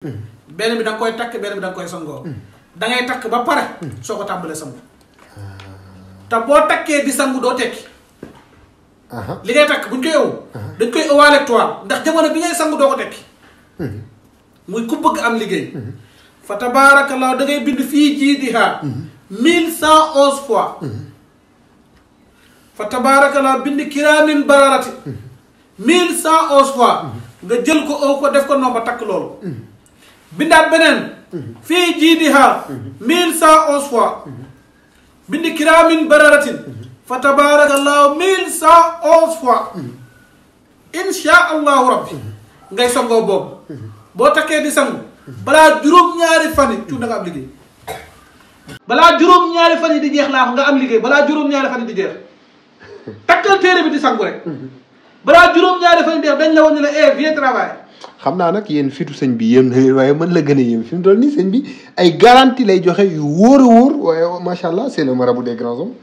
benn bi da nga koy takk benn bi da nga koy sangoo. da ngay takk ba pare. soo ko tàmbalee sangu. te boo takkee di sangu doo tekki. li ngay takk buñ koy ëw. dañ koy ëwaaleeg toile ndax jamono bi ngay sangu doo ko tekki. muy ku bëgg am liggéey. fa tabaarakallaa da ngay bind fii jiidihaa 1111 fois. fa tabaarakallaa bind kiraamin bararati 1111 fois. nga jël ko ëw ko def ko nomba takk loolu. bindaat beneen. fii jiidihaa 1111 fois. bind kiraamin bararatin. fa tabaarakallaa 1111 fois. insha allahu rabbi. ngay sangoo boobu. boo takkee di sangu. balaa juróom-ñaari fan yi tuut da nga am liggéey. balaa juróom-ñaari fan yi di jeex laa nga am liggéey balaa juróom-ñaari fan yi di jeex. takkal téere bi di sangu rek. balaa juróom-ñaari fan yi di jeex dañ la woon ne la viens travailler. xam naa nag yéen fitu sëñ bi yéen waaye mën la gën a yéem fi mu toll nii sëñ bi ay garantie lay joxe yu wóor a wóor waaye macha allah c'est le marabout des grands hommes.